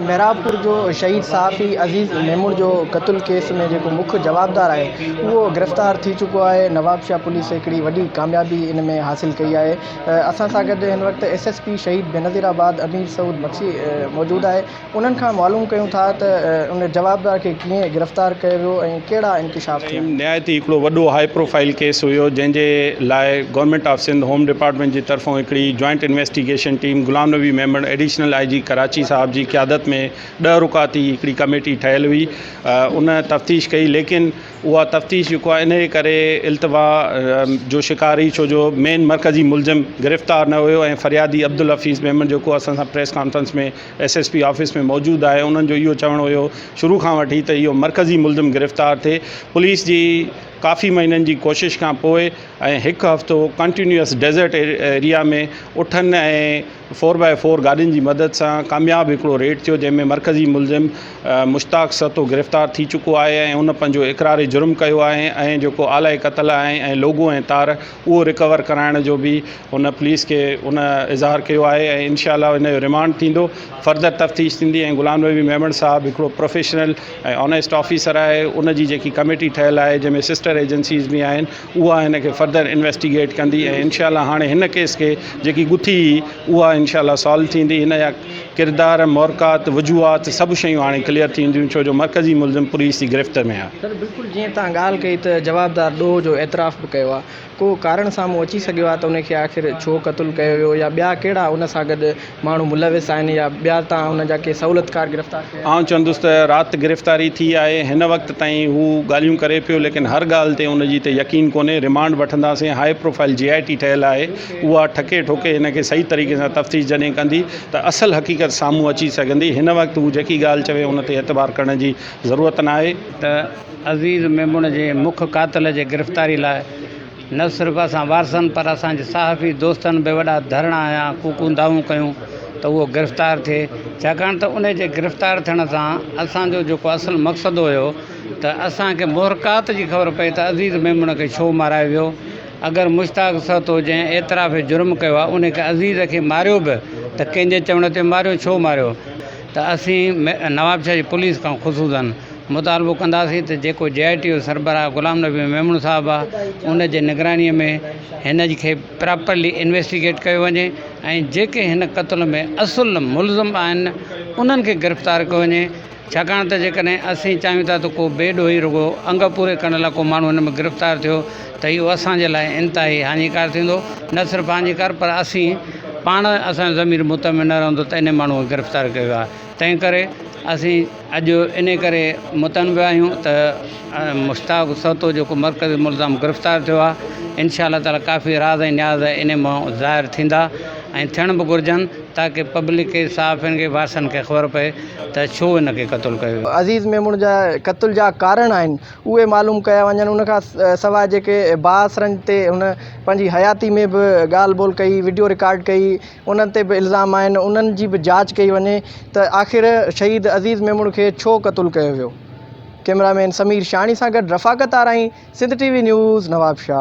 محرابپور جو شهيد صحافي عزيز ميمڻ جو قتل ڪيس ۾ جيڪو مک جوابدار آهي اهو گرفتار ٿي چڪو آهي نوابشاهه پوليس هڪڙي وڏي ڪاميابي ان ۾ حاصل ڪئي آهي اسان سان گڏ هن وقت ايس ايس پي شهيد بينظير آباد امير سعود مگسي موجود آهي انهن کان معلوم ڪيون ٿا ته ان جوابدار کي ڪيئن گرفتار ڪيو ويو ۽ ڪهڙا انڪشاف ٿيا. نهايت ئي هڪڙو وڏو هاء پروفائيل ڪيس هيو جنهن جي لاء government of Sindh home department جي طرفون هڪڙي joint investigation team Ghulam Nabi Memon additional I G Karachi صاحب جي قيادت ۾ ڏهه رڪاتي هڪڙي ڪميٽي ٺهيل هئي ان تفتيش ڪئي ليڪن اها تفتيش جيڪو آهي انهي ڪري التوا جو شڪار هئي ڇو جو مين مرڪزي ملزم گرفتار نه هيو ۽ فريادي عبدالحفيظ ميمڻ جيڪو اسان سان press conference ۾ S S P office ۾ موجود آهي انهن جو اهو چوڻ هيو شروع کان وٺي ته اهو مرڪزي ملزم گرفتار ٿئي پوليس جي ڪافي مهينن جي ڪوشش کان پوء ۽ هڪ هفتو ڪنٽينيوس ڊيزرٽ ايريا ۾ اٺن ۽ فور باء فور گاڏين جي مدد سان ڪامياب هڪڙو ريڊ ٿيو جنهن ۾ مرڪزي ملزم مشتاق سهتو گرفتار ٿي چڪو آهي ۽ ان پنهنجو اقرار جرم ڪيو آهي ۽ جيڪو آلائي قتل آهي ۽ لوگو ۽ تار اهو رڪور ڪرائڻ جو به هن پوليس کي ان اظهار ڪيو آهي ۽ انشاء الله ان جو رمانڊ ٿيندو فردر تفتيش ٿيندي ۽ غلام نبي ميمڻ صاحب هڪڙو پروفيشنل ۽ آنيسٽ آفيسر آهي ان جي جيڪي ڪميٽي ٺهيل آهي جنهن ۾ سسٽر ايجنسيز به آهن اها هن کي فردر انويسٽيگيٽ ڪندي ۽ انشاء الله هاڻي هن ڪيس کي جيڪي ڳٿي هئي اها انشاء الله سالو ٿيندي هن جا ڪردار محرڪات وجوهات سڀ شيون هاڻي ڪليئر ٿينديون ڇو جو مرڪزي ملزم پوليس جي گرفت ۾ آهي. سر بلڪل جيئن توهان ڳالهه ڪئي ته جوابدار ڏوهه جو اعتراف به ڪيو آهي ڪو ڪارڻ سامهون اچي سگهيو آهي ته ان کي آخر ڇو قتل ڪيو ويو يا ٻيا ڪهڙا ان سان گڏ ماڻهو ملوث آهن يا ٻيا توهان ان جا ڪي سهولتڪار گرفتار ڪيا آهن؟ آئون چوندس ته رات گرفتاري ٿي آهي هن وقت تائين هو ڳالهيون ڪري پيو ليڪن هر ڳالهه تي ان جي تي يقين ڪونهي رمانڊ وٺنداسين هاء پروفائيل جي آء ٽي ٺهيل آهي اها ٺڪي ٺوڪي هن کي صحيح طريقي سان تفتيش جڏهن ڪندي ته اصل حقيقت سامهون اچي سگهندي هن وقت هو جيڪي ڳالهه چوي ان تي اعتبار ڪرڻ جي ضرورت ناهي. ته عزيز ميمڻ جي مک قاتل جي گرفتاري لاء نه صرف اسان وارثن پر اسان جي صحافي دوستن به وڏا ڌرڻا هنيا ڪوڪون دانهون ڪيون ته اهو گرفتار ٿئي ڇاڪاڻ ته ان جي گرفتار ٿيڻ سان اسان جو جيڪو اصل مقصد هيو ته اسان کي محرڪات جي خبر پئي ته عزيز ميمڻ کي ڇو مارايو ويو اگر مشتاق سهتو جنهن اعتراف جرم ڪيو آهي ان کي عزيز کي ماريو به ته ڪنهن جي چوڻ تي ماريو ڇو ماريو ته اسين نوابشاهه جي پوليس کان خصوصاً مطالبو ڪنداسين ته جيڪو جي آء ٽي جو سربراهه غلام نبي ميمڻ صاحب آهي ان جي نگراني ۾ هن کي پراپرلي انويسٽيگيٽ ڪيو وڃي ۽ جيڪي هن قتل ۾ اصل ملزم آهن انهن کي گرفتار ڪيو وڃي ڇاڪاڻ ته جيڪڏهن اسين چاهيون ٿا ته ڪو بي ڏوهي رڳو انگ پوري ڪرڻ لاء ڪو ماڻهو هن ۾ گرفتار ٿيو ته اهو اسان جي لاء انتهائي هاڃيڪار ٿيندو، نه صرف هاڃيڪار پر اسين پاڻ اسان جو ضمير مطمئن نه رهندو ته انهي ماڻهو کي گرفتار ڪيو ويو آهي تنهن ڪري اسين اڄ انهي ڪري مطمئن به آهيون ته مشتاق سهتو جيڪو مرڪزي ملزم گرفتار ٿيو آهي انشاء الله تعالي ڪافي راز ۽ نياز انهي مان ظاهر ٿيندا ۽ ٿيڻ به گهرجن تاڪه پبلڪ کي صحافين کي وارثن کي خبر پئي ته ڇو هن کي قتل ڪيو ويو. عزيز ميمڻ جا قتل جا ڪارڻ آهن اهي معلوم ڪيا وڃن ان کان سواء جيڪي بااثرن تي هن پنهنجي حياتي ۾ به ڳالهه ٻولهه ڪئي وڊيو رڪارڊ ڪئي انهن تي به الزام آهن انهن جي به جاچ ڪئي وڃي ته آخر شهيد عزيز ميمڻ کي ڇو قتل ڪيو ويو ڪئميرا مين سمير شاهاڻي سان گڏ Rafaqat Arain Sindh T V news Nawabshah.